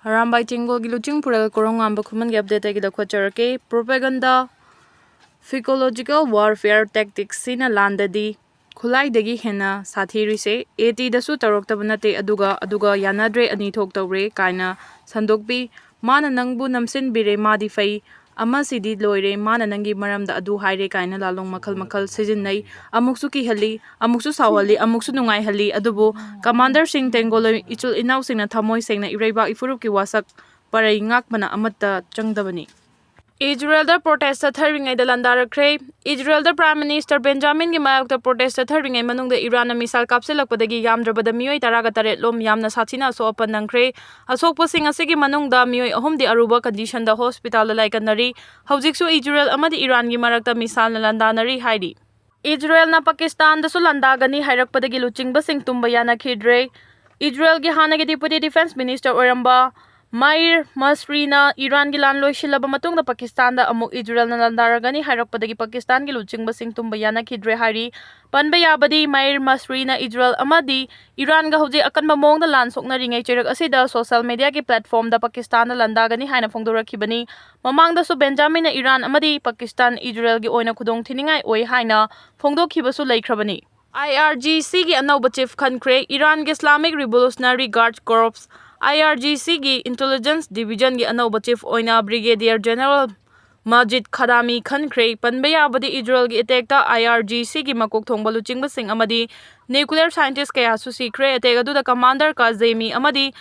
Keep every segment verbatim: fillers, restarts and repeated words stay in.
Arambai ꯇꯦꯡꯒꯣꯜꯒꯤ ꯂꯨꯆꯤꯡ ꯄꯨꯔꯦꯜ ꯀꯣꯔꯣꯡꯉꯥꯟꯕ ꯈꯨꯃꯟꯒꯤ update ꯑꯩꯒꯤ ꯂꯧꯈꯠꯆꯔꯛꯀꯦ꯫ Propaganda, psychological warfare tactics ꯁꯤꯅ ꯂꯥꯟꯗꯗꯤ ꯈꯨꯠꯂꯥꯏꯗꯒꯤ ꯍꯦꯟꯅ ꯁꯥꯊꯤꯔꯤꯁꯦ꯫ AT ꯗꯁꯨ ꯇꯧꯔꯛꯇꯕ ꯅꯠꯇꯦ, ꯑꯗꯨꯒ, ꯑꯗꯨꯒ ꯌꯥꯅꯗ꯭ꯔꯦ, ꯑꯅꯤ ꯊꯣꯛ ꯇꯧꯔꯦ ꯀꯥꯏꯅ ꯁꯟꯗꯣꯛꯄꯤ꯫ ꯃꯥꯅ ꯅꯪꯕꯨ ꯅꯝꯁꯤꯟꯕꯤꯔꯦ, ꯃꯥꯗꯤ ꯐꯩ, ꯑꯃꯁꯤꯗꯤ ꯂꯣꯏꯔꯦ, ꯃꯥꯅ ꯅꯪꯒꯤ ꯃꯔꯝꯗ ꯑꯗꯨ ꯍꯥꯏꯔꯦ ꯀꯥꯏꯅ ꯂꯥꯂꯣꯡ ꯃꯈꯜ ꯃꯈꯜ ꯁꯤꯖꯤꯟꯅꯩ꯫ ꯑꯃꯨꯛꯁꯨ ꯀꯤꯍꯜꯂꯤ, ꯑꯃꯨꯛꯁꯨ ꯁꯥꯎꯍꯜꯂꯤ, ꯑꯃꯨꯛꯁꯨ ꯅꯨꯡꯉꯥꯏꯍꯜꯂꯤ꯫ ꯑꯗꯨꯕꯨ commander ꯁꯤꯡ ꯇꯦꯡꯒꯣꯜ ꯏꯆꯤꯜ ꯏꯅꯥꯎꯁꯤꯡꯅ ꯊꯃꯣꯏ ꯁꯦꯡꯅ ꯏꯔꯩꯕꯥꯛ ꯏꯐꯨꯔꯨꯞꯀꯤ ꯋꯥꯁꯛ ꯄꯔꯩ ꯉꯥꯛꯄꯅ ꯑꯃꯠꯇ ꯆꯪꯗꯕꯅꯤ꯫ ꯏꯖꯔꯦꯜꯗ protest ꯆꯠꯊꯔꯤꯉꯩꯗ ꯂꯥꯟꯗꯥꯔꯛꯈ꯭ꯔꯦ꯫ ꯏꯖꯔꯦꯜꯗ Prime Minister ꯕꯦꯟꯖꯥꯃꯤꯟꯒꯤ ꯃꯥꯌꯣꯛꯇ protest ꯆꯠꯊꯔꯤꯉꯩ ꯃꯅꯨꯡꯗ ꯏꯔꯥꯟꯅ missile ꯀꯥꯞꯁꯤꯜꯂꯛꯄꯗꯒꯤ ꯌꯥꯝꯗ꯭ꯔꯕꯗ ꯃꯤꯑꯣꯏ ꯇꯔꯥꯒ ꯇꯔꯦꯠ ꯂꯣꯝ ꯌꯥꯝꯅ ꯁꯥꯊꯤꯅ ꯑꯁꯣꯛ ꯑꯄꯟ ꯅꯪꯈ꯭ꯔꯦ꯫ ꯑꯁꯣꯛꯄꯁꯤꯡ ꯑꯁꯤꯒꯤ ꯃꯅꯨꯡꯗ ꯃꯤꯑꯣꯏ ꯑꯍꯨꯝꯗꯤ ꯑꯔꯨꯕ condition ꯗ hospital ꯗ ꯂꯥꯏꯀꯠꯅꯔꯤ꯫ ꯍꯧꯖꯤꯛꯁꯨ ꯏꯖꯔꯦꯜ ꯑꯃꯗꯤ ꯏꯔꯥꯟꯒꯤ ꯃꯔꯛꯇ missile ꯅ ꯂꯥꯟꯗꯥꯅꯔꯤ ꯍꯥꯏꯔꯤ꯫ ꯏꯖꯔꯦꯜꯅ ꯄꯥꯀꯤꯁꯇꯥꯟꯗꯁꯨ ꯂꯥꯟꯗꯥꯒꯅꯤ ꯍꯥꯏꯔꯛꯄꯗꯒꯤ ꯂꯨꯆꯤꯡꯕꯁꯤꯡ ꯇꯨꯝꯕ ꯌꯥꯅꯈꯤꯗ꯭ꯔꯦ꯫ ꯏꯖꯔꯦꯜꯒꯤ ꯍꯥꯟꯅꯒꯤ Deputy Defence Minister ꯑꯣꯏꯔꯝꯕ ꯃꯥꯏꯔ ꯃꯁꯔꯤꯅ ꯏꯔꯥꯟꯒꯤ ꯂꯥꯟ ꯂꯣꯏꯁꯤꯜꯂꯕ ꯃꯇꯨꯡꯗ ꯄꯥꯀꯤꯁꯇꯥꯟꯗ ꯑꯃꯨꯛ ꯏꯖꯔꯦꯜꯅ ꯂꯥꯟꯗꯥꯔꯒꯅꯤ ꯍꯥꯏꯔꯛꯄꯗꯒꯤ ꯄꯥꯀꯤꯁꯇꯥꯟꯒꯤ ꯂꯨꯆꯤꯡꯕꯁꯤꯡ ꯇꯨꯝꯕ ꯌꯥꯅꯈꯤꯗ꯭ꯔꯦ ꯍꯥꯏꯔꯤ꯫ ꯄꯟꯕ ꯌꯥꯕꯗꯤ, ꯃꯥꯏꯔ ꯃꯁꯔꯤꯅ ꯏꯖꯔꯦꯜ ꯑꯃꯗꯤ ꯏꯔꯥꯟꯒ ꯍꯧꯖꯤꯛ ꯑꯀꯟꯕ ꯃꯑꯣꯡꯗ ꯂꯥꯟ ꯁꯣꯛꯅꯔꯤꯉꯩ ꯆꯩꯔꯛ ꯑꯁꯤꯗ social media ꯒꯤ platform ꯗ ꯄꯥꯀꯤꯁꯇꯥꯟꯗ ꯂꯥꯟꯗꯥꯒꯅꯤ ꯍꯥꯏꯅ ꯐꯣꯡꯗꯣꯔꯛꯈꯤꯕꯅꯤ꯫ ꯃꯃꯥꯡꯗꯁꯨ ꯕꯦꯟꯖꯥꯃꯤꯟꯅ ꯏꯔꯥꯟ ꯑꯃꯗꯤ ꯄꯥꯀꯤꯁꯇꯥꯟ ꯏꯖꯔꯦꯜꯒꯤ ꯑꯣꯏꯅ ꯈꯨꯗꯣꯡ ꯊꯤꯅꯤꯡꯉꯥꯏ ꯑꯣꯏ ꯍꯥꯏꯅ ꯐꯣꯡꯗꯣꯛꯈꯤꯕꯁꯨ ꯂꯩꯈ꯭ꯔꯕꯅꯤ꯫ IRGC ꯒꯤ ꯑꯅꯧꯕ chief ꯈꯟꯈ꯭ꯔꯦ꯫ ꯏꯔꯥꯟꯒꯤ Islamic Revolutionary Guard Corps, IRGC ꯒꯤ intelligence division ꯒꯤ ꯑꯅꯧꯕ chief ꯑꯣꯏꯅ Brigadier General ꯃꯥꯖꯤꯗ ꯈꯥꯗꯥꯃꯤ ꯈꯟꯈ꯭ꯔꯦ꯫ ꯄꯟꯕ ꯌꯥꯕꯗꯤ, ꯏꯖꯔꯦꯜꯒꯤ attack ꯇ IRGC ꯒꯤ ꯃꯀꯣꯛ ꯊꯣꯡꯕ ꯂꯨꯆꯤꯡꯕꯁꯤꯡ ꯑꯃꯗꯤ nuclear scientist ꯀꯌꯥꯁꯨ ꯁꯤꯈ꯭ꯔꯦ꯫ Attack ꯑꯗꯨꯗ commander ꯀꯥꯖꯦꯃꯤ ꯑꯃꯗꯤ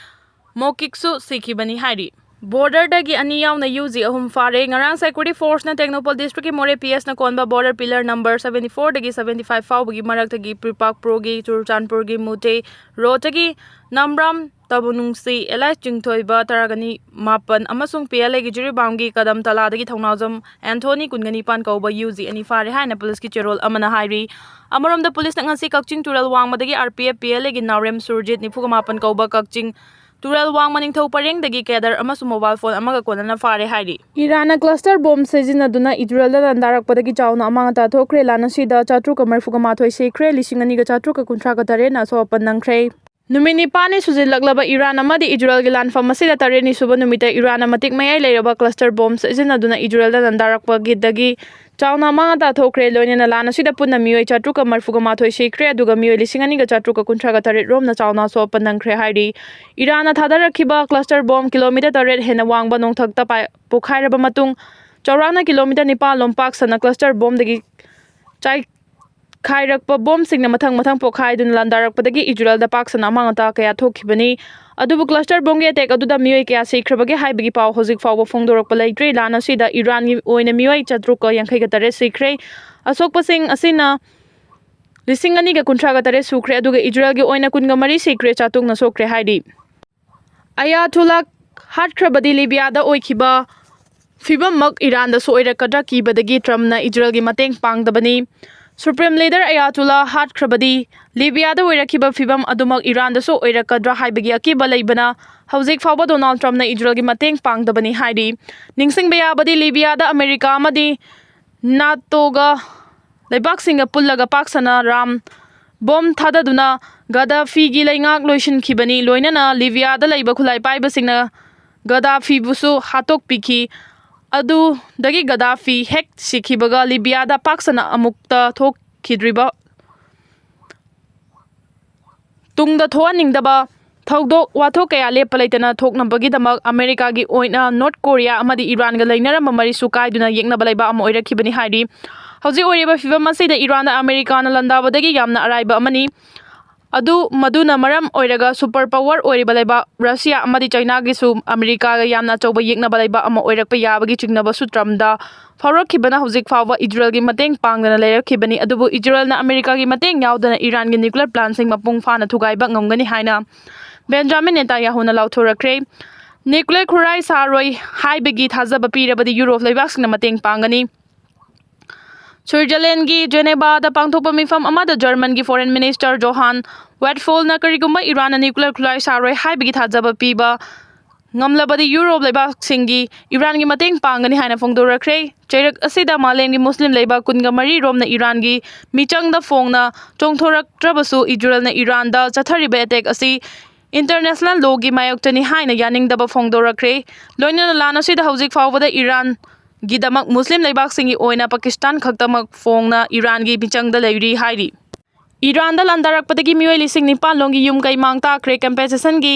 ꯃꯣꯀꯤꯛꯁꯨ ꯁꯤꯈꯤꯕꯅꯤ ꯍꯥꯏꯔꯤ꯫ Border ꯗꯒꯤ ꯑꯅꯤ ꯌꯥꯎꯅ UG ꯑꯍꯨꯝ ꯐꯥꯔꯦ꯫ ꯉꯔꯥꯡ security force ꯅ ꯇꯦꯡꯅꯧꯄꯜ district ꯀꯤ ꯃꯣꯔꯦ PS ꯅ ꯀꯣꯟꯕ border pillar number seventy four ꯗꯒꯤ seventy five ꯐꯥꯎꯕꯒꯤ ꯃꯔꯛꯇꯒꯤ ꯄ꯭ꯔꯤꯄꯥꯛꯄ꯭ꯔꯣꯒꯤ ꯆꯨꯔꯆꯥꯟꯄꯨꯔꯒꯤ ꯃꯨꯇꯦ road ꯇꯒꯤ ꯅꯝꯕ꯭ꯔꯥꯝ ꯇꯕꯨꯅꯨꯡꯁꯤ, ꯑꯦꯂꯥꯏꯁ ꯆꯤꯡꯊꯣꯏꯕ ꯇꯔꯥꯒꯅꯤ ꯃꯥꯄꯟ ꯑꯃꯁꯨꯡ PLA ꯒꯤ ꯖꯤꯔꯤꯕꯥꯝꯒꯤ ꯀꯗꯝ ꯇꯂꯥꯗꯒꯤ ꯊꯧꯅꯥꯎꯖꯝ ꯑꯦꯟꯊꯣꯅꯤ ꯀꯨꯟꯒ ꯅꯤꯄꯥꯟ ꯀꯧꯕ UG ꯑꯅꯤ ꯐꯥꯔꯦ ꯍꯥꯏꯅ ꯄꯨꯂꯤꯁꯀꯤ ꯆꯦꯔꯣꯜ ꯑꯃꯅ ꯍꯥꯏꯔꯤ꯫ ꯑꯃꯔꯣꯝꯗ, ꯄꯨꯂꯤꯁꯅ ꯉꯁꯤ ꯀꯛꯆꯤꯡ ꯇꯨꯔꯦꯜ ꯋꯥꯡꯃꯗꯒꯤ RPF PLA ꯒꯤ ꯅꯥꯎꯔꯦꯝ ꯁꯨꯔꯖꯤꯠ ꯅꯤꯐꯨꯒ ꯃꯥꯄꯟ ꯀꯧꯕ ꯀꯛꯆꯤꯡ ꯇꯨꯔꯦꯜ ꯋꯥꯡꯃ ꯅꯤꯡꯊꯧ ꯄꯔꯦꯡꯗꯒꯤ cadre ꯑꯃꯁꯨꯡ mobile phone ꯑꯃꯒ ꯀꯣꯟꯅꯅ ꯐꯥꯔꯦ ꯍꯥꯏꯔꯤ꯫ ꯏꯔꯥꯟꯅ cluster bomb ꯁꯤꯖꯤꯟꯅꯗꯨꯅ ꯏꯖꯔꯦꯜꯗ ꯂꯥꯟꯗꯥꯔꯛꯄꯗꯒꯤ ꯆꯥꯎꯅ ꯑꯃꯥꯡ ꯑꯇꯥ ꯊꯣꯛꯈ꯭ꯔꯦ꯫ ꯂꯥꯟ ꯑꯁꯤꯗ ꯆꯥꯇ꯭ꯔꯨꯛꯀ ꯃꯔꯤꯐꯨꯒ ꯃꯥꯊꯣꯏ ꯁꯤꯈ꯭ꯔꯦ, ꯂꯤꯁꯤꯡ ꯑꯅꯤꯒ ꯆꯥꯇ꯭ꯔꯨꯛꯀ ꯀꯨꯟꯊ꯭ꯔꯥꯒ ꯇꯔꯦꯠꯅ ꯑꯁꯣꯛ ꯑꯄꯟ ꯅꯪꯈ꯭ꯔꯦ꯫ ꯅꯨꯃꯤꯠ ꯅꯤꯄꯥꯟꯅꯤ ꯁꯨꯖꯤꯜꯂꯛꯂꯕ ꯏꯔꯥꯟ ꯑꯃꯗꯤ ꯏꯖꯔꯦꯜꯒꯤ ꯂꯥꯟꯐꯝ ꯑꯁꯤꯗ ꯇꯔꯦꯠꯅꯤ ꯁꯨꯕ ꯅꯨꯃꯤꯠꯇ ꯏꯔꯥꯟꯅ ꯃꯇꯤꯛ ꯃꯌꯥꯏ ꯂꯩꯔꯕ ꯀ꯭ꯂꯁꯇꯔ ꯕꯣꯝ ꯁꯤꯖꯤꯟꯅꯗꯨꯅ ꯏꯖꯔꯦꯜꯗ ꯂꯥꯟꯗꯥꯔꯛꯄꯒꯤꯗꯒꯤ ꯆꯥꯎꯅ ꯑꯃꯥꯡ ꯑꯇꯥ ꯊꯣꯛꯈ꯭ꯔꯦ꯫ ꯂꯣꯏꯅꯅ ꯂꯥꯟ ꯑꯁꯤꯗ ꯄꯨꯟꯅ ꯃꯤꯑꯣꯏ ꯆꯥꯇ꯭ꯔꯨꯛꯀ ꯃꯔꯤꯐꯨꯒ ꯃꯥꯊꯣꯏ ꯁꯤꯈ꯭ꯔꯦ, ꯑꯗꯨꯒ ꯃꯤꯑꯣꯏ ꯂꯤꯁꯤꯡ ꯑꯅꯤꯒ ꯆꯥꯇ꯭ꯔꯨꯛꯀ ꯀꯨꯟꯊ꯭ꯔꯥꯒ ꯇꯔꯦꯠ ꯔꯣꯝꯅ ꯆꯥꯎꯅ ꯑꯁꯣꯛ ꯑꯄꯟ ꯅꯪꯈ꯭ꯔꯦ ꯍꯥꯏꯔꯤ꯫ ꯏꯔꯥꯟꯅ ꯊꯥꯗꯔꯛꯈꯤꯕ ꯀ꯭ꯂꯁꯇꯔ ꯕꯣꯝ ꯀꯤꯂꯣꯃꯤꯇꯔ ꯇꯔꯦꯠ ꯍꯦꯟꯅ ꯋꯥꯡꯕ ꯅꯣꯡꯊꯛꯇ ꯄꯥꯏ-, ꯄꯣꯈꯥꯏꯔꯕ ꯃꯇꯨꯡ, ꯆꯥꯎꯔꯥꯛꯅ ꯀꯤꯂꯣꯃꯤꯇꯔ ꯅꯤꯄꯥꯟ ꯂꯣꯝ ꯄꯥꯛ ꯁꯟꯅ ꯀ꯭ꯂꯁꯇꯔ ꯕꯣꯝꯗꯒꯤ ꯆꯥꯏ-, ꯈꯥꯏꯔꯛꯄ ꯕꯣꯝꯁꯤꯡꯅ ꯃꯊꯪ ꯃꯊꯪ ꯄꯣꯈꯥꯏꯗꯨꯅ ꯂꯥꯟꯗꯥꯔꯛꯄꯗꯒꯤ ꯏꯖꯔꯦꯜꯗ ꯄꯥꯛ ꯁꯟꯅ ꯑꯃꯥꯡ ꯑꯇꯥ ꯀꯌꯥ ꯊꯣꯛꯈꯤꯕꯅꯤ꯫ ꯑꯗꯨꯕꯨ ꯀ꯭ꯂꯁꯇꯔ ꯕꯣꯝꯒꯤ ꯑꯦꯇꯦꯛ ꯑꯗꯨꯗ ꯃꯤꯑꯣꯏ ꯀꯌꯥ ꯁꯤꯈ꯭ꯔꯕꯒꯦ ꯍꯥꯏꯕꯒꯤ ꯄꯥꯎ ꯍꯧꯖꯤꯛ ꯐꯥꯎꯕ ꯐꯣꯡꯗꯣꯔꯛꯄ ꯂꯩꯇ꯭ꯔꯤ꯫ ꯂꯥꯟ ꯑꯁꯤꯗ ꯏꯔꯥꯟꯒꯤ ꯑꯣꯏꯅ ꯃꯤꯑꯣꯏ ꯆꯥꯇ꯭ꯔꯨꯛꯀ ꯌꯥꯡꯈꯩꯒ ꯇꯔꯦꯠ ꯁꯤꯈ꯭ꯔꯦ꯫ ꯑꯁꯣꯛꯄꯁꯤꯡ ꯑꯁꯤꯅ ꯂꯤꯁꯤꯡ ꯑꯅꯤꯒ ꯀꯨꯟꯊ꯭ꯔꯥꯒ ꯇꯔꯦꯠ ꯁꯨꯈ꯭ꯔꯦ, ꯑꯗꯨꯒ ꯏꯖꯔꯦꯜꯒꯤ ꯑꯣꯏꯅ ꯀꯨꯟꯒ ꯃꯔꯤ ꯁꯤꯈ꯭ꯔꯦ, ꯆꯥꯇꯣꯛꯅ ꯁꯣꯛꯈ꯭ꯔꯦ ꯍꯥꯏꯔꯤ꯫ ꯑꯌꯥꯊꯨꯜꯂꯥ ꯍꯥꯠꯈ꯭ꯔꯕꯗꯤ ꯂꯤꯕꯤꯌꯥꯗ ꯑꯣꯏꯈꯤꯕ ꯐꯤꯕꯝꯃꯛ ꯏꯔꯥꯟꯗꯁꯨ ꯑꯣꯏꯔꯛꯀꯗ꯭ꯔꯥ ꯀꯤꯕꯗꯒꯤ ꯇ꯭ꯔꯝꯞꯅ ꯏꯖꯔꯦꯜꯒꯤ ꯃꯇꯦꯡ ꯄꯥꯡꯗꯕꯅꯤ꯫ ꯁꯨꯄ꯭ꯔꯤꯝ ꯂꯤꯗꯔ ꯑꯌꯥꯇꯨꯜꯂꯥ ꯍꯥꯠꯈ꯭ꯔꯕꯗꯤ ꯂꯤꯕꯤꯌꯥꯗ ꯑꯣꯏꯔꯛꯈꯤꯕ ꯐꯤꯕꯝ ꯑꯗꯨꯃꯛ ꯏꯔꯥꯟꯗꯁꯨ ꯑꯣꯏꯔꯛꯀꯗ꯭ꯔꯥ ꯍꯥꯏꯕꯒꯤ ꯑꯀꯤꯕ ꯂꯩꯕꯅ ꯍꯧꯖꯤꯛ ꯐꯥꯎꯕ ꯗꯣꯅꯥꯜꯗ ꯇ꯭ꯔꯝꯞꯅ ꯏꯖꯔꯦꯜꯒꯤ ꯃꯇꯦꯡ ꯄꯥꯡꯗꯕꯅꯤ ꯍꯥꯏꯔꯤ꯫ ꯅꯤꯡꯁꯤꯡꯕ ꯌꯥꯕꯗꯤ ꯂꯤꯕꯤꯌꯥꯗ ꯑꯃꯦꯔꯤꯀꯥ ꯑꯃꯗꯤ ꯅꯥꯇꯣꯒ ꯂꯩꯕꯥꯛꯁꯤꯡꯒ ꯄꯨꯜꯂꯒ ꯄꯥꯛ ꯁꯟꯅ ꯔꯥꯝ ꯕꯣꯝ ꯊꯥꯗꯗꯨꯅ ꯒꯗꯥꯐꯤꯒꯤ ꯂꯩꯉꯥꯛ ꯂꯣꯏꯁꯤꯟꯈꯤꯕꯅꯤ꯫ ꯂꯣꯏꯅꯅ ꯂꯤꯕꯤꯌꯥꯗ ꯂꯩꯕ ꯈꯨꯠꯂꯥꯏ ꯄꯥꯏꯕꯁꯤꯡꯅ ꯒꯗꯥꯐꯤꯕꯨꯁꯨ ꯍꯥꯠꯇꯣꯛꯄꯤꯈꯤ꯫ ꯑꯗꯨꯗꯒꯤ ꯒꯗꯥꯐꯤ ꯍꯦꯛ ꯁꯤꯈꯤꯕꯒ ꯂꯤꯕꯤꯌꯥꯗ ꯄꯥꯛ ꯁꯟꯅ ꯑꯃꯨꯛꯇ ꯊꯣꯛꯈꯤꯗ꯭ꯔꯤꯕ ꯇꯨꯡꯗ ꯊꯣꯛꯍꯟꯅꯤꯡꯗꯕ ꯊꯧꯗꯣꯛ ꯋꯥꯊꯣꯛ ꯀꯌꯥ ꯂꯦꯞꯄ ꯂꯩꯇꯅ ꯊꯣꯛꯅꯕꯒꯤꯗꯃꯛ ꯑꯃꯦꯔꯤꯀꯥꯒꯤ ꯑꯣꯏꯅ ꯅꯣꯔꯠ ꯀꯣꯔꯤꯌꯥ ꯑꯃꯗꯤ ꯏꯔꯥꯟꯒ ꯂꯩꯅꯔꯝꯕ ꯃꯔꯤꯁꯨ ꯀꯥꯏꯗꯨꯅ ꯌꯦꯛꯅꯕ ꯂꯩꯕꯥꯛ ꯑꯃ ꯑꯣꯏꯔꯛꯈꯤꯕꯅꯤ ꯍꯥꯏꯔꯤ꯫ ꯍꯧꯖꯤꯛ ꯑꯣꯏꯔꯤꯕ ꯐꯤꯕꯝ ꯑꯁꯤꯗ ꯏꯔꯥꯟꯗ ꯑꯃꯦꯔꯤꯀꯥꯅ ꯂꯥꯟꯗꯥꯕꯗꯒꯤ ꯌꯥꯝꯅ ꯑꯔꯥꯏꯕ ꯑꯃꯅꯤ꯫ ꯑꯗꯨ ꯃꯗꯨꯅ ꯃꯔꯝ ꯑꯣꯏꯔꯒ ꯁꯨꯄꯔ ꯄꯥꯋꯔ ꯑꯣꯏꯔꯤꯕ ꯂꯩꯕꯥꯛ ꯔꯁꯤꯌꯥ ꯑꯃꯗꯤ ꯆꯥꯏꯅꯥꯒꯤꯁꯨ ꯑꯃꯦꯔꯤꯀꯥꯒ ꯌꯥꯝꯅ ꯑꯆꯧꯕ ꯌꯦꯛꯅꯕ ꯂꯩꯕꯥꯛ ꯑꯃ ꯑꯣꯏꯔꯛꯄ ꯌꯥꯕꯒꯤ ꯆꯤꯡꯅꯕꯁꯨ ꯇ꯭ꯔꯝꯞꯗ ꯐꯥꯎꯔꯛꯈꯤꯕꯅ ꯍꯧꯖꯤꯛ ꯐꯥꯎꯕ ꯏꯖꯔꯦꯜꯒꯤ ꯃꯇꯦꯡ ꯄꯥꯡꯗꯅ ꯂꯩꯔꯛꯈꯤꯕꯅꯤ꯫ ꯑꯗꯨꯕꯨ ꯏꯖꯔꯦꯜꯅ ꯑꯃꯦꯔꯤꯀꯥꯒꯤ ꯃꯇꯦꯡ ꯌꯥꯎꯗꯅ ꯏꯔꯥꯟꯒꯤ ꯅ꯭ꯌꯨꯀ꯭ꯂꯤꯌꯔ ꯄ꯭ꯂꯥꯟꯁꯤꯡ ꯃꯄꯨꯡ ꯐꯥꯅ ꯊꯨꯒꯥꯏꯕ ꯉꯝꯒꯅꯤ ꯍꯥꯏꯅ ꯕꯦꯟꯖꯥꯃꯤꯟ ꯅꯦꯇꯥꯟꯌꯥꯍꯨꯅ ꯂꯥꯎꯊꯣꯔꯛꯈ꯭ꯔꯦ꯫ ꯅ꯭ꯌꯨꯀ꯭ꯂꯤꯌꯔ ꯈꯨꯠꯂꯥꯏ ꯁꯥꯔꯣꯏ ꯍꯥꯏꯕꯒꯤ ꯊꯥꯖꯕ ꯄꯤꯔꯕꯗꯤ ꯌꯨꯔꯣꯞ ꯂꯩꯕꯥꯛꯁꯤꯡꯅ ꯃꯇꯦꯡ ꯄꯥꯡꯒꯅꯤ꯫ ꯁ꯭ꯋꯤꯖꯔꯂꯦꯟꯒꯤ ꯖꯦꯅꯦꯕꯥꯗ ꯄꯥꯡꯊꯣꯛꯄ ꯃꯤꯐꯝ ꯑꯃꯗ ꯖꯔꯃꯟꯒꯤ ꯐꯣꯔꯦꯟ ꯃꯤꯅꯤꯁꯇꯔ ꯖꯣꯍꯥꯟ ꯋꯦꯠꯐꯣꯜꯅ ꯀꯔꯤꯒꯨꯝꯕ ꯏꯔꯥꯟꯅ ꯅ꯭ꯌꯨꯀ꯭ꯂꯤꯌꯔ ꯈꯨꯠꯂꯥꯏ ꯁꯥꯔꯣꯏ ꯍꯥꯏꯕꯒꯤ ꯊꯥꯖꯕ ꯄꯤꯕ ꯉꯝꯂꯕꯗꯤ ꯌꯨꯔꯣꯞ ꯂꯩꯕꯥꯛꯁꯤꯡꯒꯤ ꯏꯔꯥꯟꯒꯤ ꯃꯇꯦꯡ ꯄꯥꯡꯒꯅꯤ ꯍꯥꯏꯅ ꯐꯣꯡꯗꯣꯔꯛꯈ꯭ꯔꯦ꯫ ꯆꯩꯔꯛ ꯑꯁꯤꯗ ꯃꯥꯂꯦꯝꯒꯤ ꯃꯨꯁꯂꯤꯝ ꯂꯩꯕꯥꯛ ꯀꯨꯟꯒ ꯃꯔꯤ ꯔꯣꯝꯅ ꯏꯔꯥꯟꯒꯤ ꯃꯤꯆꯪꯗ ꯐꯣꯡꯅ ꯆꯣꯡꯊꯣꯔꯛꯇ꯭ꯔꯕꯁꯨ, ꯏꯖꯔꯦꯜꯅ ꯏꯔꯥꯟꯗ ꯆꯠꯊꯔꯤꯕ ꯑꯦꯇꯦꯛ ꯑꯁꯤ ꯏꯟꯇꯔꯅꯦꯁꯅꯦꯜ ꯂꯣꯒꯤ ꯃꯥꯌꯣꯛꯇꯅꯤ ꯍꯥꯏꯅ ꯌꯥꯅꯤꯡꯗꯕ ꯐꯣꯡꯗꯣꯔꯛꯈ꯭ꯔꯦ꯫ ꯂꯣꯏꯅꯅ ꯂꯥꯟ ꯑꯁꯤꯗ ꯍꯧꯖꯤꯛ ꯐꯥꯎꯕꯗ ꯏꯔꯥꯟꯒꯤꯗꯃꯛ ꯃꯨꯁꯂꯤꯝ ꯂꯩꯕꯥꯛꯁꯤꯡꯒꯤ ꯑꯣꯏꯅ ꯄꯥꯀꯤꯁꯇꯥꯟ ꯈꯛꯇꯃꯛ ꯐꯣꯡꯅ ꯏꯔꯥꯟꯒꯤ ꯃꯤꯆꯪꯗ ꯂꯩꯔꯤ ꯍꯥꯏꯔꯤ꯫ ꯏꯔꯥꯟꯗ ꯂꯥꯟꯗꯥꯔꯛꯄꯗꯒꯤ ꯃꯤꯑꯣꯏ ꯂꯤꯁꯤꯡ ꯅꯤꯄꯥꯟ ꯂꯣꯝꯒꯤ ꯌꯨꯝ ꯀꯩ ꯃꯥꯡ ꯇꯥꯛꯈ꯭ꯔꯦ꯫ ꯀꯝꯄꯦꯟꯁꯦꯁꯟꯒꯤ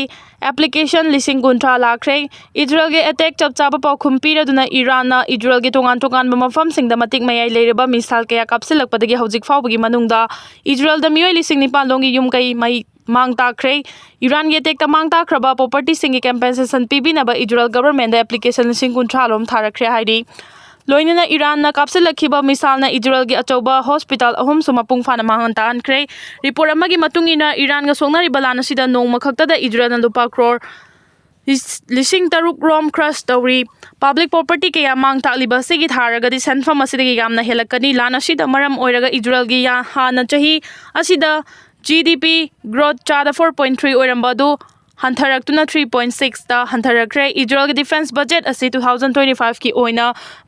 ꯑꯦꯄ꯭ꯂꯤꯀꯦꯁꯟ ꯂꯤꯁꯤꯡ ꯀꯨꯟꯊ꯭ꯔꯥ ꯂꯥꯛꯈ꯭ꯔꯦ꯫ ꯏꯖꯔꯦꯜꯒꯤ ꯑꯦꯇꯦꯛ ꯆꯞ ꯆꯥꯕ ꯄꯥꯎꯈꯨꯝ ꯄꯤꯔꯗꯨꯅ ꯏꯔꯥꯟꯅ ꯏꯖꯔꯦꯜꯒꯤ ꯇꯣꯉꯥꯟ ꯇꯣꯉꯥꯟꯕ ꯃꯐꯝꯁꯤꯡꯗ ꯃꯇꯤꯛ ꯃꯌꯥꯏ ꯂꯩꯔꯕ ꯃꯤꯁꯥꯏꯜ ꯀꯌꯥ ꯀꯥꯞꯁꯤꯜꯂꯛꯄꯗꯒꯤ ꯍꯧꯖꯤꯛ ꯐꯥꯎꯕꯒꯤ ꯃꯅꯨꯡꯗ ꯏꯖꯔꯦꯜꯗ ꯃꯤꯑꯣꯏ ꯂꯤꯁꯤꯡ ꯅꯤꯄꯥꯟ ꯂꯣꯝꯒꯤ ꯌꯨꯝ ꯀꯩ ꯃꯩ ꯃꯥꯡ ꯇꯥꯛꯈ꯭ꯔꯦ꯫ ꯏꯔꯥꯟꯒꯤ ꯑꯦꯇꯦꯛꯇ ꯃꯥꯡ ꯇꯥꯛꯈ꯭ꯔꯕ ꯄ꯭ꯔꯣꯄꯔꯇꯤꯁꯤꯡꯒꯤ ꯀꯝꯄꯦꯟꯁꯦꯁꯟ ꯄꯤꯕꯤꯅꯕ ꯏꯖꯔꯦꯜ ꯒꯚꯔꯟꯃꯦꯟꯗ ꯑꯦꯄ꯭ꯂꯤꯀꯦꯁꯟ ꯂꯤꯁꯤꯡ ꯀꯨꯟꯊ꯭ꯔꯥ ꯂꯣꯝ ꯊꯥꯔꯛꯈ꯭ꯔꯦ ꯍꯥꯏꯔꯤ꯫ ꯂꯣꯏꯅꯅ ꯏꯔꯥꯟꯅ ꯀꯥꯞꯁꯤꯜꯂꯛꯈꯤꯕ ꯃꯤꯁꯥꯏꯜꯅ ꯏꯖꯔꯦꯜꯒꯤ ꯑꯆꯧꯕ ꯍꯣꯁꯄꯤꯇꯥꯜ ꯑꯍꯨꯝꯁꯨ ꯃꯄꯨꯡ ꯐꯥꯅ ꯃꯥꯡꯍꯟ ꯇꯥꯛꯍꯟꯈ꯭ꯔꯦ꯫ ꯔꯤꯄꯣꯔꯠ ꯑꯃꯒꯤ ꯃꯇꯨꯡ ꯏꯟꯅ, ꯏꯔꯥꯟꯒ ꯁꯣꯛꯅꯔꯤꯕ ꯂꯥꯟ ꯑꯁꯤꯗ ꯅꯣꯡꯃ ꯈꯛꯇꯗ ꯏꯖꯔꯦꯜꯅ ꯂꯨꯄꯥ ꯀ꯭ꯔꯣꯔ ꯂꯤꯁꯤꯡ ꯇꯔꯨꯛ ꯔꯣꯝ ꯀ꯭ꯔꯁ ꯇꯧꯔꯤ꯫ ꯄꯕ꯭ꯂꯤꯛ ꯄ꯭ꯔꯣꯄꯔꯇꯤ ꯀꯌꯥ ꯃꯥꯡ ꯇꯥꯛꯂꯤꯕ ꯑꯁꯤꯒꯤ ꯊꯥꯔꯒꯗꯤ ꯁꯦꯟꯐꯝ ꯑꯁꯤꯗꯒꯤ ꯌꯥꯝꯅ ꯍꯦꯜꯂꯛꯀꯅꯤ꯫ ꯂꯥꯟ ꯑꯁꯤꯗ ꯃꯔꯝ ꯑꯣꯏꯔꯒ ꯏꯖꯔꯦꯜꯒꯤ ꯌꯥ-, ꯍꯥꯟꯅ ꯆꯍꯤ ꯑꯁꯤꯗ ꯖꯤ ꯗꯤ ꯄꯤ ꯒ꯭ꯔꯣꯠ ꯆꯥꯗ ꯐꯣꯔ ꯄꯣꯏꯟ ꯊ꯭ꯔꯤ ꯑꯣꯏꯔꯝꯕ ꯑꯗꯨ ꯍꯟꯊꯔꯛꯇꯨꯅ ꯊ꯭ꯔꯤ ꯄꯣꯏꯟ ꯁꯤꯛꯁꯇ ꯍꯟꯊꯔꯛꯈ꯭ꯔꯦ꯫ ꯏꯖꯔꯦꯜꯒꯤ ꯗꯤꯐꯦꯟꯁ ꯕꯖꯦꯠ ꯑꯁꯤ ꯇꯨ ꯊꯥꯎꯖꯟ ꯇ꯭ꯋꯦꯟꯇꯤ ꯐꯥꯏꯚꯀꯤ ꯑꯣꯏꯅ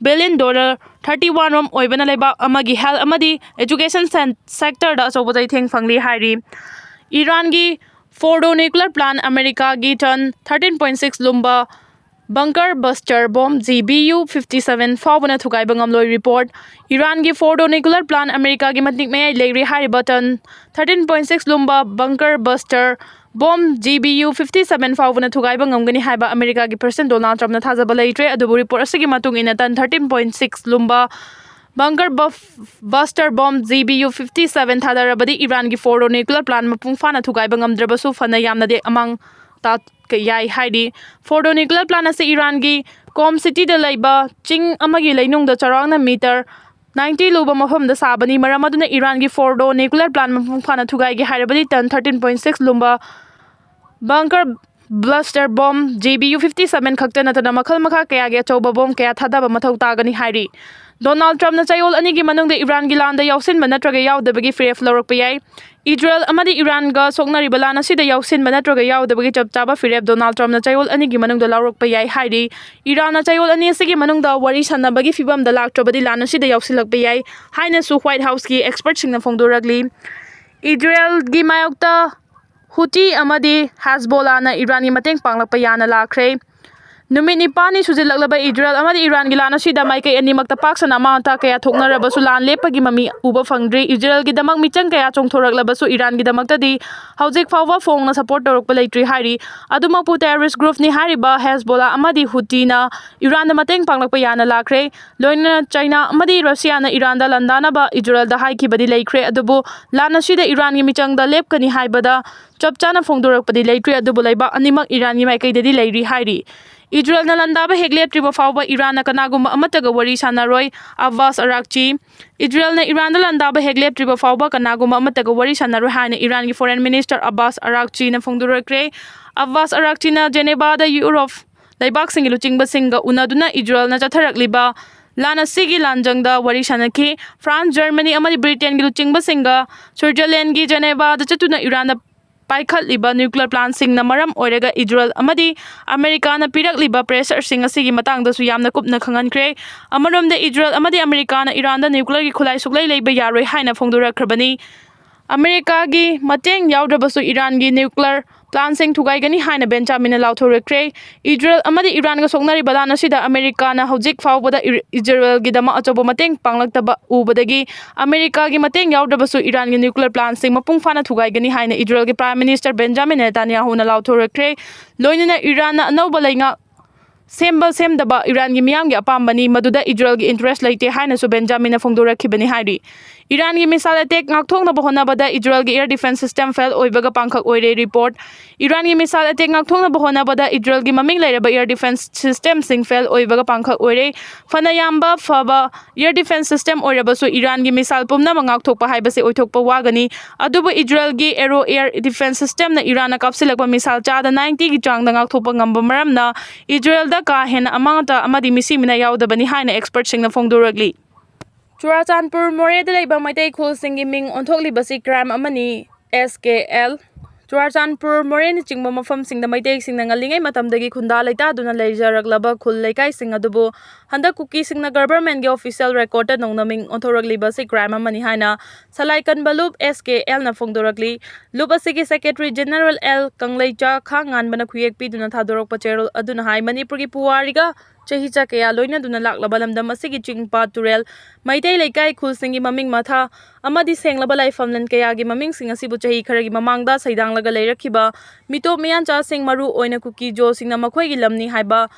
ꯕꯤꯂꯤꯌꯟ ꯗꯣꯂꯔ ꯊꯥꯔꯇꯤ ꯋꯥꯟ ꯔꯣꯝ ꯑꯣꯏꯕꯅ ꯂꯩꯕꯥꯛ ꯑꯃꯒꯤ ꯍꯦꯜꯊ ꯑꯃꯗꯤ ꯑꯦꯖꯨꯀꯦꯁꯟ ꯁꯦꯟ-, ꯁꯦꯛꯇꯔꯗ ꯑꯆꯧꯕ ꯆꯩꯊꯦꯡ ꯐꯪꯂꯤ ꯍꯥꯏꯔꯤ꯫ ꯏꯔꯥꯟꯒꯤ ꯐꯣꯔꯗꯣ ꯅ꯭ꯌꯨꯀ꯭ꯂꯤꯌꯔ ꯄ꯭ꯂꯥꯟ ꯑꯃꯦꯔꯤꯀꯥꯒꯤ ꯇꯟ ꯊꯥꯔꯇꯤꯟ ꯄꯣꯏꯟ ꯁꯤꯛꯁ ꯂꯨꯝꯕ bunker buster bomb G B U fifty seven ꯐꯥꯎꯕꯅ ꯊꯨꯒꯥꯏꯕ ꯉꯝꯂꯣꯏ꯫ ꯔꯤꯄꯣꯔꯠ, ꯏꯔꯥꯟꯒꯤ ꯐꯣꯔꯗꯣ ꯅ꯭ꯌꯨꯀ꯭ꯂꯤꯌꯔ ꯄ꯭ꯂꯥꯟ ꯑꯃꯦꯔꯤꯀꯥꯒꯤ ꯃꯇꯤꯛ ꯃꯌꯥꯏ ꯂꯩꯔꯤ ꯍꯥꯏꯔꯤꯕ ꯇꯟ ꯊꯥꯔꯇꯤꯟ ꯄꯣꯏꯟ ꯁꯤꯛꯁ ꯂꯨꯝꯕ bunker buster bomb G B U fifty seven ꯐꯥꯎꯕꯅ ꯊꯨꯒꯥꯏꯕ ꯉꯝꯒꯅꯤ ꯍꯥꯏꯕ ꯑꯃꯦꯔꯤꯀꯥꯒꯤ ꯄ꯭ꯔꯦꯁꯤꯗꯦꯟꯠ ꯗꯣꯅꯥꯜꯗ ꯇ꯭ꯔꯝꯞꯅ ꯊꯥꯖꯕ ꯂꯩꯇ꯭ꯔꯦ꯫ ꯑꯗꯨꯕꯨ ꯔꯤꯄꯣꯔꯠ ꯑꯁꯤꯒꯤ ꯃꯇꯨꯡ ꯏꯟꯅ ꯇꯟ ꯊꯥꯔꯇꯤꯟ ꯄꯣꯏꯟ ꯁꯤꯛꯁ ꯂꯨꯝꯕ ꯕꯪꯀꯔ ꯕꯐ-, buster bomb G B U fifty seven ꯊꯥꯗꯔꯕꯗꯤ ꯏꯔꯥꯟꯒꯤ ꯐꯣꯔꯗꯣ ꯅ꯭ꯌꯨꯀ꯭ꯂꯤꯌꯔ ꯄ꯭ꯂꯥꯟ ꯃꯄꯨꯡ ꯐꯥꯅ ꯊꯨꯒꯥꯏꯕ ꯉꯝꯗ꯭ꯔꯕꯁꯨ ꯐꯅ ꯌꯥꯝꯅꯗꯤ ꯑꯃꯥꯡ ꯇꯥꯛꯄ ꯌꯥꯏ ꯍꯥꯏꯔꯤ꯫ ꯐꯣꯔꯗꯣ ꯅ꯭ꯌꯨꯀ꯭ꯂꯤꯌꯔ ꯄ꯭ꯂꯥꯟ ꯑꯁꯤ ꯏꯔꯥꯟꯒꯤ ꯀꯣꯝ ꯁꯤꯇꯤꯗ ꯂꯩꯕ ꯆꯤꯡ ꯑꯃꯒꯤ ꯂꯩꯅꯨꯡꯗ ꯆꯥꯎꯔꯥꯛꯅ ꯃꯤꯇꯔ ꯅꯥꯏꯟꯇꯤ ꯂꯨꯕ ꯃꯐꯝꯗ ꯁꯥꯕꯅꯤ꯫ ꯃꯔꯝ ꯑꯗꯨꯅ ꯏꯔꯥꯟꯒꯤ ꯐꯣꯔꯗꯣ ꯅ꯭ꯌꯨꯀ꯭ꯂꯤꯌꯔ ꯄ꯭ꯂꯥꯟ ꯃꯄꯨꯡ ꯐꯥꯅ ꯊꯨꯒꯥꯏꯒꯦ ꯍꯥꯏꯔꯕꯗꯤ ꯇꯟ ꯊꯥꯔꯇꯤꯟ ꯄꯣꯏꯟ ꯁꯤꯛꯁ ꯂꯨꯝꯕ bunker buster bomb G B U fifty seven ꯈꯛꯇ ꯅꯠꯇꯅ ꯃꯈꯜ ꯃꯈꯥ ꯀꯌꯥꯒꯤ ꯑꯆꯧꯕ ꯕꯣꯝ ꯀꯌꯥ ꯊꯥꯗꯕ ꯃꯊꯧ ꯇꯥꯒꯅꯤ ꯍꯥꯏꯔꯤ꯫ ꯗꯣꯅꯥꯜꯗ ꯇ꯭ꯔꯝꯞꯅ ꯆꯌꯣꯜ ꯑꯅꯤꯒꯤ ꯃꯅꯨꯡꯗ ꯏꯔꯥꯟꯒꯤ ꯂꯥꯟꯗ ꯌꯥꯎꯁꯤꯟꯕ ꯅꯠꯇ꯭ꯔꯒ ꯌꯥꯎꯗꯕꯒꯤ ꯐꯤꯔꯦꯞ ꯂꯧꯔꯛꯄ ꯌꯥꯏ꯫ ꯏꯖꯔꯦꯜ ꯑꯃꯗꯤ ꯏꯔꯥꯟꯒ ꯁꯣꯛꯅꯔꯤꯕ ꯂꯥꯟ ꯑꯁꯤꯗ ꯌꯥꯎꯁꯤꯟꯕ ꯅꯠꯇ꯭ꯔꯒ ꯌꯥꯎꯗꯕꯒꯤ ꯆꯞ ꯆꯥꯕ ꯐꯤꯔꯦꯞ ꯗꯣꯅꯥꯜꯗ ꯇ꯭ꯔꯝꯞꯅ ꯆꯌꯣꯜ ꯑꯅꯤꯒꯤ ꯃꯅꯨꯡꯗ ꯂꯧꯔꯛꯄ ꯌꯥꯏ ꯍꯥꯏꯔꯤ꯫ ꯏꯔꯥꯟꯅ ꯆꯌꯣꯜ ꯑꯅꯤ ꯑꯁꯤꯒꯤ ꯃꯅꯨꯡꯗ ꯋꯥꯔꯤ ꯁꯥꯟꯅꯕꯒꯤ ꯐꯤꯕꯝꯗ ꯂꯥꯛꯇ꯭ꯔꯕꯗꯤ ꯂꯥꯟ ꯑꯁꯤꯗ ꯌꯥꯎꯁꯤꯜꯂꯛꯄ ꯌꯥꯏ ꯍꯥꯏꯅꯁꯨ ꯋꯥꯏꯠ ꯍꯥꯎꯁꯀꯤ ꯑꯦꯛꯁꯄꯔꯠꯁꯤꯡꯅ ꯐꯣꯡꯗꯣꯔꯛꯂꯤ꯫ ꯏꯖꯔꯦꯜꯒꯤ ꯃꯥꯌꯣꯛꯇ ꯍꯨꯇꯤ ꯑꯃꯗꯤ ꯍꯦꯖꯕꯣꯂꯥꯅ ꯏꯔꯥꯟꯒꯤ ꯃꯇꯦꯡ ꯄꯥꯡꯂꯛꯄ ꯌꯥꯅ ꯂꯥꯛꯈ꯭ꯔꯦ꯫ ꯅꯨꯃꯤꯠ ꯅꯤꯄꯥꯜꯅꯤ ꯁꯨꯖꯤꯜꯂꯛꯂꯕ ꯏꯖꯔꯦꯜ ꯑꯃꯗꯤ ꯏꯔꯥꯟꯒꯤ ꯂꯥꯟ ꯑꯁꯤꯗ ꯃꯥꯏꯀꯩ ꯑꯅꯤꯃꯛꯇ ꯄꯥꯛ ꯁꯟꯅ ꯑꯃꯥꯡ ꯑꯇꯥ ꯀꯌꯥ ꯊꯣꯛꯅꯔꯕꯁꯨ ꯂꯥꯟ ꯂꯦꯞꯄꯒꯤ ꯃꯃꯤ ꯎꯕ ꯐꯪꯗ꯭ꯔꯤ꯫ ꯏꯖꯔꯦꯜꯒꯤꯗꯃꯛ ꯃꯤꯆꯪ ꯀꯌꯥ ꯆꯣꯡꯊꯣꯔꯛꯂꯕꯁꯨ ꯏꯔꯥꯟꯒꯤꯗꯃꯛꯇꯗꯤ ꯍꯧꯖꯤꯛ ꯐꯥꯎꯕ ꯐꯣꯡꯅ ꯁꯄꯣꯔꯠ ꯇꯧꯔꯛꯄ ꯂꯩꯇ꯭ꯔꯤ ꯍꯥꯏꯔꯤ꯫ ꯑꯗꯨꯃꯛꯄꯨ ꯇꯦꯔꯣꯔꯤꯁ ꯒ꯭ꯔꯨꯞꯅꯤ ꯍꯥꯏꯔꯤꯕ ꯍꯦꯖꯕꯣꯂꯥ ꯑꯃꯗꯤ ꯍꯨꯇꯤꯅ ꯏꯔꯥꯟꯗ ꯃꯇꯦꯡ ꯄꯥꯡꯂꯛꯄ ꯌꯥꯅ ꯂꯥꯛꯈ꯭ꯔꯦ꯫ ꯂꯣꯏꯅꯅ ꯆꯥꯏꯅꯥ ꯑꯃꯗꯤ ꯔꯁꯤꯌꯥꯅ ꯏꯔꯥꯟꯗ ꯂꯥꯟꯗꯥꯅꯕ ꯏꯖꯔꯦꯜꯗ ꯍꯥꯏꯈꯤꯕꯗꯤ ꯂꯩꯈ꯭ꯔꯦ, ꯑꯗꯨꯕꯨ ꯂꯥꯟ ꯑꯁꯤꯗ ꯏꯔꯥꯟꯒꯤ ꯃꯤꯆꯪꯗ ꯂꯦꯞꯀꯅꯤ ꯍꯥꯏꯕꯗ ꯆꯞ ꯆꯥꯅ ꯐꯣꯡꯗꯣꯔꯛꯄꯗꯤ ꯂꯩꯇ꯭ꯔꯤ, ꯑꯗꯨꯕꯨ ꯂꯩꯕꯥꯛ ꯑꯅꯤꯃꯛ ꯏꯔꯥꯟꯒꯤ ꯃꯥꯏꯀꯩꯗꯗꯤ ꯂꯩꯔꯤ ꯍꯥꯏꯔꯤ꯫ ꯏꯖꯔꯦꯜꯅ ꯂꯥꯟꯗꯥꯕ ꯍꯦꯛ ꯂꯦꯞꯇ꯭ꯔꯤꯕ ꯐꯥꯎꯕ ꯏꯔꯥꯟꯅ ꯀꯅꯥꯒꯨꯝꯕ ꯑꯃꯠꯇꯒ ꯋꯥꯔꯤ ꯁꯥꯟꯅꯔꯣꯏ, ꯑꯕꯥꯁ ꯑꯔꯥꯛꯆꯤ꯫ ꯏꯖꯔꯦꯜꯅ ꯏꯔꯥꯟꯗ ꯂꯥꯟꯗꯥꯕ ꯍꯦꯛ ꯂꯦꯞꯇ꯭ꯔꯤꯕ ꯐꯥꯎꯕ ꯀꯅꯥꯒꯨꯝꯕ ꯑꯃꯠꯇꯒ ꯋꯥꯔꯤ ꯁꯥꯟꯅꯔꯣꯏ ꯍꯥꯏꯅ ꯏꯔꯥꯟꯒꯤ ꯐꯣꯔꯦꯟ ꯃꯤꯅꯤꯁꯇꯔ ꯑꯕꯥꯁ ꯑꯔꯥꯛꯆꯤꯅ ꯐꯣꯡꯗꯣꯔꯛꯈ꯭ꯔꯦ꯫ ꯑꯕꯥꯁ ꯑꯔꯥꯛꯆꯤꯅ ꯖꯦꯅꯦꯕꯥꯗ ꯌꯨꯔꯣꯞ ꯂꯩꯕꯥꯛꯁꯤꯡꯒꯤ ꯂꯨꯆꯤꯡꯕꯁꯤꯡꯒ ꯎꯅꯗꯨꯅ ꯏꯖꯔꯦꯜꯅ ꯆꯠꯊꯔꯛꯂꯤꯕ ꯂꯥꯟ ꯑꯁꯤꯒꯤ ꯂꯥꯟꯖꯪꯗ ꯋꯥꯔꯤ ꯁꯥꯟꯅꯈꯤ꯫ ꯐ꯭ꯔꯥꯟꯁ, ꯖꯔꯃꯅꯤ ꯑꯃꯗꯤ ꯕ꯭ꯔꯤꯇꯦꯟꯒꯤ ꯂꯨꯆꯤꯡꯕꯁꯤꯡꯒ ꯁ꯭ꯋꯤꯠꯖꯔꯂꯦꯟꯒꯤ ꯖꯦꯅꯦꯕꯥꯗ ꯆꯠꯇꯨꯅ ꯏꯔꯥꯟꯗ ꯄꯥꯏꯈꯠꯂꯤꯕ ꯅ꯭ꯌꯨꯀ꯭ꯂꯤꯌꯔ ꯄ꯭ꯂꯥꯟꯁꯤꯡꯅ ꯃꯔꯝ ꯑꯣꯏꯔꯒ ꯏꯖꯔꯦꯜ ꯑꯃꯗꯤ ꯑꯃꯦꯔꯤꯀꯥꯅ ꯄꯤꯔꯛꯂꯤꯕ ꯄ꯭ꯔꯦꯁꯔꯁꯤꯡ ꯑꯁꯤꯒꯤ ꯃꯇꯥꯡꯗꯁꯨ ꯌꯥꯝꯅ ꯀꯨꯞꯅ ꯈꯪꯍꯟꯈ꯭ꯔꯦ꯫ ꯑꯃꯔꯣꯝꯗ ꯏꯖꯔꯦꯜ ꯑꯃꯗꯤ ꯑꯃꯦꯔꯤꯀꯥꯅ ꯏꯔꯥꯟꯗ ꯅ꯭ꯌꯨꯀ꯭ꯂꯤꯌꯔꯒꯤ ꯈꯨꯠꯂꯥꯏ ꯁꯨꯛꯂꯩ ꯂꯩꯕ ꯌꯥꯔꯣꯏ ꯍꯥꯏꯅ ꯐꯣꯡꯗꯣꯔꯛꯈ꯭ꯔꯕꯅꯤ꯫ ꯑꯃꯦꯔꯤꯀꯥꯒꯤ ꯃꯇꯦꯡ ꯌꯥꯎꯗ꯭ꯔꯕꯁꯨ ꯏꯔꯥꯟꯒꯤ ꯅ꯭ꯌꯨꯀ꯭ꯂꯤꯌꯔ ꯄ꯭ꯂꯥꯟꯁꯤꯡ ꯊꯨꯒꯥꯏꯒꯅꯤ ꯍꯥꯏꯅ ꯕꯦꯟꯖꯥꯃꯤꯟꯅ ꯂꯥꯎꯊꯣꯔꯛꯈ꯭ꯔꯦ꯫ ꯏꯖꯔꯦꯜ ꯑꯃꯗꯤ ꯏꯔꯥꯟꯒ ꯁꯣꯛꯅꯔꯤꯕ ꯂꯥꯟ ꯑꯁꯤꯗ ꯑꯃꯦꯔꯤꯀꯥꯅ ꯍꯧꯖꯤꯛ ꯐꯥꯎꯕꯗ ꯏꯔ-, ꯏꯖꯔꯦꯜꯒꯤꯗꯃꯛ ꯑꯆꯧꯕ ꯃꯇꯦꯡ ꯄꯥꯡꯂꯛꯇꯕ ꯎꯕꯗꯒꯤ ꯑꯃꯦꯔꯤꯀꯥꯒꯤ ꯃꯇꯦꯡ ꯌꯥꯎꯗ꯭ꯔꯕꯁꯨ ꯏꯔꯥꯟꯒꯤ ꯅ꯭ꯌꯨꯀ꯭ꯂꯤꯌꯔ ꯄ꯭ꯂꯥꯟꯁꯤꯡ ꯃꯄꯨꯡ ꯐꯥꯅ ꯊꯨꯒꯥꯏꯒꯅꯤ ꯍꯥꯏꯅ ꯏꯖꯔꯦꯜꯒꯤ ꯄ꯭ꯔꯥꯏꯝ ꯃꯤꯅꯤꯁꯇꯔ ꯕꯦꯟꯖꯥꯃꯤꯟ ꯅꯦꯇꯥꯟꯌꯥꯍꯨꯅ ꯂꯥꯎꯊꯣꯔꯛꯈ꯭ꯔꯦ꯫ ꯂꯣꯏꯅꯅ ꯏꯔꯥꯟꯅ ꯑꯅꯧꯕ ꯂꯩꯉꯥꯛ ꯁꯦꯝꯕ ꯁꯦꯝꯗꯕ ꯏꯔꯥꯟꯒꯤ ꯃꯤꯌꯥꯝꯒꯤ ꯑꯄꯥꯝꯕꯅꯤ, ꯃꯗꯨꯗ ꯏꯖꯔꯦꯜꯒꯤ ꯏꯟꯇꯔꯦꯁ ꯂꯩꯇꯦ ꯍꯥꯏꯅꯁꯨ ꯕꯦꯟꯖꯥꯃꯤꯟꯅ ꯐꯣꯡꯗꯣꯔꯛꯈꯤꯕꯅꯤ ꯍꯥꯏꯔꯤ꯫ ꯏꯔꯥꯟꯒꯤ ꯃꯤꯁꯥꯏꯜ ꯑꯦꯇꯦꯛ ꯉꯥꯛꯊꯣꯛꯅꯕ ꯍꯣꯠꯅꯕꯗ ꯏꯖꯔꯦꯜꯒꯤ ꯑꯦꯌꯔ ꯗꯤꯐꯦꯟꯁ ꯁꯤꯁꯇꯦꯝ ꯐꯦꯜ ꯑꯣꯏꯕꯒ ꯄꯥꯡꯈꯛ ꯑꯣꯏꯔꯦ ꯔꯤꯄꯣꯔꯠ꯫ ꯏꯔꯥꯟꯒꯤ ꯃꯤꯁꯥꯏꯜ ꯑꯦꯇꯦꯛ ꯉꯥꯛꯊꯣꯛꯅꯕ ꯍꯣꯠꯅꯕꯗ ꯏꯖꯔꯦꯜꯒꯤ ꯃꯃꯤꯡ ꯂꯩꯔꯕ ꯑꯦꯌꯔ ꯗꯤꯐꯦꯟꯁ ꯁꯤꯁꯇꯦꯝꯁꯤꯡ ꯐꯦꯜ ꯑꯣꯏꯕꯒ ꯄꯥꯡꯈꯛ ꯑꯣꯏꯔꯦ꯫ ꯐꯅ ꯌꯥꯝꯕ ꯐꯕ ꯑꯦꯌꯔ ꯗꯤꯐꯦꯟꯁ ꯁꯤꯁꯇꯦꯝ ꯑꯣꯏꯔꯕꯁꯨ ꯏꯔꯥꯟꯒꯤ ꯃꯤꯁꯥꯏꯜ ꯄꯨꯝꯅꯃꯛ ꯉꯥꯛꯊꯣꯛꯄ ꯍꯥꯏꯕꯁꯤ ꯑꯣꯏꯊꯣꯛꯄ ꯋꯥꯒꯅꯤ꯫ ꯑꯗꯨꯕꯨ ꯏꯖꯔꯦꯜꯒꯤ ꯑꯦꯔꯣ ꯑꯦꯌꯔ ꯗꯤꯐꯦꯟꯁ ꯁꯤꯁꯇꯦꯝꯅ ꯏꯔꯥꯟꯅ ꯀꯥꯞꯁꯤꯜꯂꯛꯄ ꯃꯤꯁꯥꯏꯜ ꯆꯥꯗ ꯅꯥꯏꯟꯇꯤꯒꯤ ꯆꯥꯡꯗ ꯉꯥꯛꯊꯣꯛꯄ ꯉꯝꯕ ꯃꯔꯝꯅ ꯏꯖꯔꯦꯜꯗ ꯀꯥ ꯍꯦꯟꯅ ꯑꯃꯥꯡ ꯑꯇꯥ ꯑꯃꯗꯤ ꯃꯤꯁꯤ ꯃꯤꯅꯥ ꯌꯥꯎꯗꯕꯅꯤ ꯍꯥꯏꯅ expertꯁꯤꯡꯅ ꯐꯣꯡꯗꯣꯔꯛꯂꯤ꯫ ꯆꯨꯔꯥꯆꯥꯟꯄꯨꯔ ꯃꯣꯔꯦꯗ ꯂꯩꯕ ꯃꯩꯇꯩ ꯈꯨꯜꯁꯤꯡꯒꯤ ꯃꯤꯡ ꯑꯣꯟꯊꯣꯛꯂꯤꯕꯁꯤ crime ꯑꯃꯅꯤ꯫ S K L꯫ ꯆꯨꯔꯥꯆꯥꯟꯄꯨꯔ ꯃꯣꯔꯦꯅꯆꯤꯡꯕ ꯃꯐꯝꯁꯤꯡꯗ ꯃꯩꯇꯩꯁꯤꯡꯅ ꯉꯜꯂꯤꯉꯩ ꯃꯇꯝꯗꯒꯤ ꯈꯨꯟꯗꯥ ꯂꯩꯇꯥꯗꯨꯅ ꯂꯩꯖꯔꯛꯂꯕ ꯈꯨꯜ ꯂꯩꯀꯥꯏꯁꯤꯡ ꯑꯗꯨꯕꯨ ꯍꯟꯗꯛ ꯀꯨꯀꯤꯁꯤꯡꯅ governmentꯀꯤ official recordꯇ ꯅꯧꯅ ꯃꯤꯡ ꯑꯣꯟꯊꯣꯔꯛꯂꯤꯕ ꯑꯁꯤ crime ꯑꯃꯅꯤ ꯍꯥꯏꯅ ꯁꯂꯥꯏ ꯀꯟꯕ ꯂꯨꯞ S K Lꯅ ꯐꯣꯡꯗꯣꯔꯛꯂꯤ꯫ ꯂꯨꯞ ꯑꯁꯤꯒꯤ secretary general L ꯀꯪꯂꯩꯆꯥ ꯈꯥ ꯉꯥꯟꯕꯅ ꯈꯨꯌꯦꯛ ꯄꯤꯗꯨꯅ ꯊꯥꯗꯣꯔꯛꯄ ꯆꯦꯔꯣꯜ ꯑꯗꯨꯅ ꯍꯥꯏ, ꯃꯅꯤꯄꯨꯔꯒꯤ ꯄꯨꯋꯥꯔꯤꯒ ꯆꯍꯤꯆꯥ ꯀꯌꯥ ꯂꯣꯏꯅꯗꯨꯅ ꯂꯥꯛꯂꯕ ꯂꯝꯗꯝ ꯑꯁꯤꯒꯤ ꯆꯤꯡ, ꯄꯥꯠ, ꯇꯨꯔꯦꯜ, ꯃꯩꯇꯩ ꯂꯩꯀꯥꯏ, ꯈꯨꯜꯁꯤꯡꯒꯤ ꯃꯃꯤꯡ ꯃꯊꯥ ꯑꯃꯗꯤ ꯁꯦꯡꯂꯕ ꯂꯥꯏꯐꯝꯂꯦꯟ ꯀꯌꯥꯒꯤ ꯃꯃꯤꯡꯁꯤꯡ ꯑꯁꯤꯕꯨ ꯆꯍꯤ ꯈꯔꯒꯤ ꯃꯃꯥꯡꯗ ꯁꯩꯗꯥꯡꯂꯒ ꯂꯩꯔꯛꯈꯤꯕ ꯃꯤꯇꯣꯞ ꯃꯤꯌꯥꯟꯆꯥꯁꯤꯡ, ꯃꯔꯨ ꯑꯣꯏꯅ ꯀꯨꯀꯤ ꯖꯣꯁꯤꯡꯅ ꯃꯈꯣꯏꯒꯤ ꯂꯝꯅꯤ ꯍꯥꯏꯕ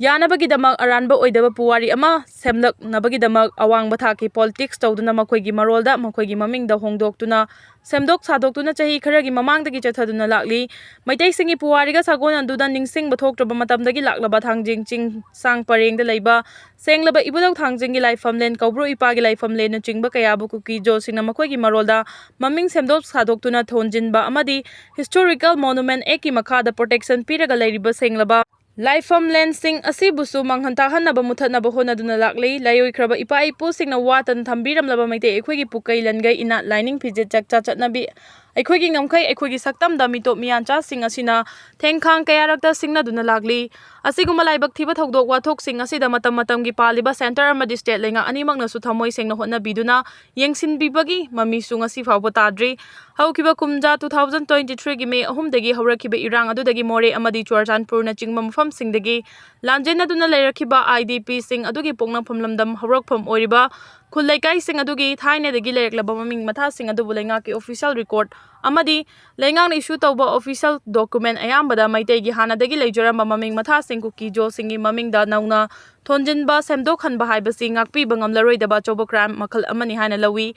ꯌꯥꯅꯕꯒꯤꯗꯃꯛ ꯑꯔꯥꯟꯕ ꯑꯣꯏꯗꯕ ꯄꯨꯋꯥꯔꯤ ꯑꯃ ꯁꯦꯝꯂꯛꯅꯕꯒꯤꯗꯃꯛ ꯑꯋꯥꯡꯕ ꯊꯥꯛꯀꯤ politics ꯇꯧꯗꯨꯅ ꯃꯈꯣꯏꯒꯤ ꯃꯔꯣꯜꯗ ꯃꯈꯣꯏꯒꯤ ꯃꯃꯤꯡꯗ ꯍꯣꯡꯗꯣꯛꯇꯨꯅ, ꯁꯦꯝꯗꯣꯛ ꯁꯥꯗꯣꯛꯇꯨꯅ ꯆꯍꯤ ꯈꯔꯒꯤ ꯃꯃꯥꯡꯗꯒꯤ ꯆꯠꯊꯗꯨꯅ ꯂꯥꯛꯂꯤ꯫ ꯃꯩꯇꯩꯁꯤꯡꯒꯤ ꯄꯨꯋꯥꯔꯤꯒ ꯁꯥꯒꯣꯟꯅꯗꯨꯅ ꯅꯤꯡꯁꯤꯡꯕ ꯊꯣꯛꯇ꯭ꯔꯕ ꯃꯇꯝꯗꯒꯤ ꯂꯥꯛꯂꯕ ꯊꯥꯡꯖꯤꯡ ꯆꯤꯡꯁꯥꯡ ꯄꯔꯦꯡꯗ ꯂꯩꯕ ꯁꯦꯡꯂꯕ ꯏꯕꯨꯙꯧ ꯊꯥꯡꯖꯤꯡꯒꯤ ꯂꯥꯏꯐꯝꯂꯦꯟ, ꯀꯧꯕ꯭ꯔꯨ ꯏꯄꯥꯒꯤ ꯂꯥꯏꯐꯝꯂꯦꯟꯅꯆꯤꯡꯕ ꯀꯌꯥꯕꯨ ꯀꯨꯀꯤ ꯖꯣꯁꯤꯡꯅ ꯃꯈꯣꯏꯒꯤ ꯃꯔꯣꯜꯗ ꯃꯃꯤꯡ ꯁꯦꯝꯗꯣꯛ ꯁꯥꯗꯣꯛꯇꯨꯅ ꯊꯣꯟꯖꯤꯟꯕ ꯑꯃꯗꯤ Historical Monument Actꯀꯤ ꯃꯈꯥꯗ protection ꯄꯤꯔꯒ ꯂꯩꯔꯤꯕ ꯁꯦꯡꯂꯕ ꯂꯥꯏꯐꯝꯂꯦꯟꯁꯤꯡ ꯑꯁꯤꯕꯨꯁꯨ ꯃꯥꯡꯍꯟ ꯇꯥꯛꯍꯟꯅꯕ, ꯃꯨꯊꯠꯅꯕ ꯍꯣꯠꯅꯗꯨꯅ ꯂꯥꯛꯂꯤ꯫ ꯂꯥꯏꯑꯣꯏꯈ꯭ꯔꯕ ꯏꯄꯥ ꯏꯄꯨꯁꯤꯡꯅ ꯋꯥꯇꯅ ꯊꯝꯕꯤꯔꯝꯂꯕ ꯃꯩꯇꯩ ꯑꯩꯈꯣꯏꯒꯤ ꯄꯨꯀꯩ ꯂꯟꯒꯩ, ꯏꯅꯥꯠ, ꯂꯥꯏꯅꯤꯡ, ꯐꯤꯖꯦꯠ, ꯆꯥꯛꯆꯥ ꯆꯠꯅꯕꯤ, ꯑꯩꯈꯣꯏꯒꯤ ꯉꯝꯈꯩ, ꯑꯩꯈꯣꯏꯒꯤ ꯁꯛꯇꯝꯗ ꯃꯤꯇꯣꯞ ꯃꯤꯌꯥꯟꯆꯥꯁꯤꯡ ꯑꯁꯤꯅ ꯊꯦꯡꯈꯥꯡ ꯀꯌꯥꯔꯛꯇ ꯁꯤꯡꯅꯗꯨꯅ ꯂꯥꯛꯂꯤ꯫ ꯑꯁꯤꯒꯨꯝꯕ ꯂꯥꯏꯕꯛ ꯊꯤꯕ ꯊꯧꯗꯣꯛ ꯋꯥꯊꯣꯛꯁꯤꯡ ꯑꯁꯤꯗ ꯃꯇꯝ ꯃꯇꯝꯒꯤ ꯄꯥꯜꯂꯤꯕ centre ꯑꯃꯗꯤ state ꯂꯩꯉꯥꯛ ꯑꯅꯤꯃꯛꯅꯁꯨ ꯊꯃꯣꯏ ꯁꯦꯡꯅ ꯍꯣꯠꯅꯕꯤꯗꯨꯅ ꯌꯦꯡꯁꯤꯟꯕꯤꯕꯒꯤ ꯃꯃꯤꯁꯨ ꯉꯁꯤ ꯐꯥꯎꯕ ꯇꯥꯗ꯭ꯔꯤ꯫ ꯍꯧꯈꯤꯕ ꯀꯨꯝꯖꯥ two thousand twenty threeꯒꯤ May ꯑꯍꯨꯝꯗꯒꯤ ꯍꯧꯔꯛꯈꯤꯕ ꯏꯔꯥꯡ ꯑꯗꯨꯗꯒꯤ ꯃꯣꯔꯦ ꯑꯃꯗꯤ ꯆꯨꯔꯆꯥꯟꯄꯨꯔꯅꯆꯤꯡꯕ ꯃꯐꯝꯁꯤꯡꯗꯒꯤ ꯂꯥꯟꯖꯦꯟꯅꯗꯨꯅ ꯂꯩꯔꯛꯈꯤꯕ IDPꯁꯤꯡ ꯑꯗꯨꯒꯤ ꯄꯣꯛꯅꯐꯝ ꯂꯝꯗꯝ ꯍꯧꯔꯛꯐꯝ ꯑꯣꯏꯔꯤꯕ ꯈꯨꯜ ꯂꯩꯀꯥꯏꯁꯤꯡ ꯑꯗꯨꯒꯤ ꯊꯥꯏꯅꯗꯒꯤ ꯂꯩꯔꯛꯂꯕ ꯃꯃꯤꯡ ꯃꯊꯥꯁꯤꯡ ꯑꯗꯨꯕꯨ ꯂꯩꯉꯥꯛꯀꯤ official record ꯑꯃꯗꯤ ꯂꯩꯉꯥꯛꯅ issue ꯇꯧꯕ official document ꯑꯌꯥꯝꯕꯗ ꯃꯩꯇꯩꯒꯤ ꯍꯥꯟꯅꯗꯒꯤ ꯂꯩꯖꯔꯝꯕ ꯃꯃꯤꯡ ꯃꯊꯥꯁꯤꯡ ꯀꯨꯀꯤ ꯖꯣꯁꯤꯡꯒꯤ ꯃꯃꯤꯡꯗ ꯅꯧꯅ ꯊꯣꯟꯖꯤꯟꯕ, ꯁꯦꯝꯗꯣꯛꯍꯟꯕ ꯍꯥꯏꯕꯁꯤ ꯉꯥꯛꯄꯤꯕ ꯉꯝꯂꯔꯣꯏꯗꯕ ꯑꯆꯧꯕ crime ꯃꯈꯜ ꯑꯃꯅꯤ ꯍꯥꯏꯅ ꯂꯧꯏ꯫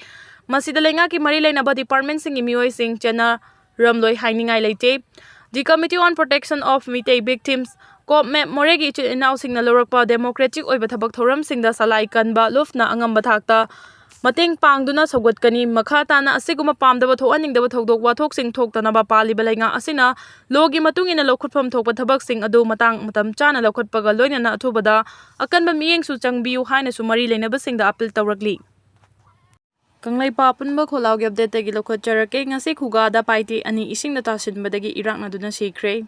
ꯃꯁꯤꯗ ꯂꯩꯉꯥꯛꯀꯤ ꯃꯔꯤ ꯂꯩꯅꯕ departmentꯁꯤꯡꯒꯤ ꯃꯤꯑꯣꯏꯁꯤꯡ ꯆꯦꯟꯅꯔꯝꯂꯣꯏ ꯍꯥꯏꯅꯤꯡꯉꯥꯏ ꯂꯩꯇꯦ꯫ The Committee on Protection of Meitei Victims, ꯀꯣꯞꯃꯦꯞ, ꯃꯣꯔꯦꯒꯤ ꯏꯆꯤꯜ ꯏꯅꯥꯎꯁꯤꯡꯅ ꯂꯧꯔꯛꯄ democratic ꯑꯣꯏꯕ ꯊꯕꯛ ꯊꯧꯔꯝꯁꯤꯡꯗ ꯁꯂꯥꯏ ꯀꯟꯕ ꯂꯨꯞꯅ ꯑꯉꯝꯕ ꯊꯥꯛꯇ ꯃꯇꯦꯡ ꯄꯥꯡꯗꯨꯅ ꯁꯧꯒꯠꯀꯅꯤ꯫ ꯃꯈꯥ ꯇꯥꯅ ꯑꯁꯤꯒꯨꯝꯕ ꯄꯥꯝꯗꯕ ꯊꯣꯛꯍꯟꯅꯤꯡꯗꯕ ꯊꯧꯗꯣꯛ ꯋꯥꯊꯣꯛꯁꯤꯡ ꯊꯣꯛꯇꯅꯕ ꯄꯥꯜꯂꯤꯕ ꯂꯩꯉꯥꯛ ꯑꯁꯤꯅ ꯂꯣꯒꯤ ꯃꯇꯨꯡ ꯏꯟꯅ ꯂꯧꯈꯠꯐꯝ ꯊꯣꯛꯄ ꯊꯕꯛꯁꯤꯡ ꯑꯗꯨ ꯃꯇꯥꯡ ꯃꯇꯝ ꯆꯥꯅ ꯂꯧꯈꯠꯄꯒ ꯂꯣꯏꯅꯅ ꯑꯊꯨꯕꯗ ꯑꯀꯟꯕ ꯃꯤꯠꯌꯦꯡꯁꯨ ꯆꯪꯕꯤꯌꯨ ꯍꯥꯏꯅꯁꯨ ꯃꯔꯤ ꯂꯩꯅꯕꯁꯤꯡꯗ ꯑꯄꯤꯜ ꯇꯧꯔꯛꯂꯤ꯫ ꯀꯪꯂꯩꯄꯥꯛ ꯑꯄꯨꯟꯕ ꯈꯣꯜꯂꯥꯎꯒꯤ ꯑꯞꯗꯦꯠꯇꯒꯤ ꯂꯧꯈꯠꯆꯔꯛꯀꯦ꯫ ꯉꯁꯤ ꯈꯨꯒꯥꯗ ꯄꯥꯏꯇꯦ ꯑꯅꯤ ꯏꯁꯤꯡꯗ ꯇꯥꯁꯤꯟꯕꯗꯒꯤ ꯏꯔꯥꯛꯅꯗꯨꯅ ꯁꯤꯈ꯭ꯔꯦ꯫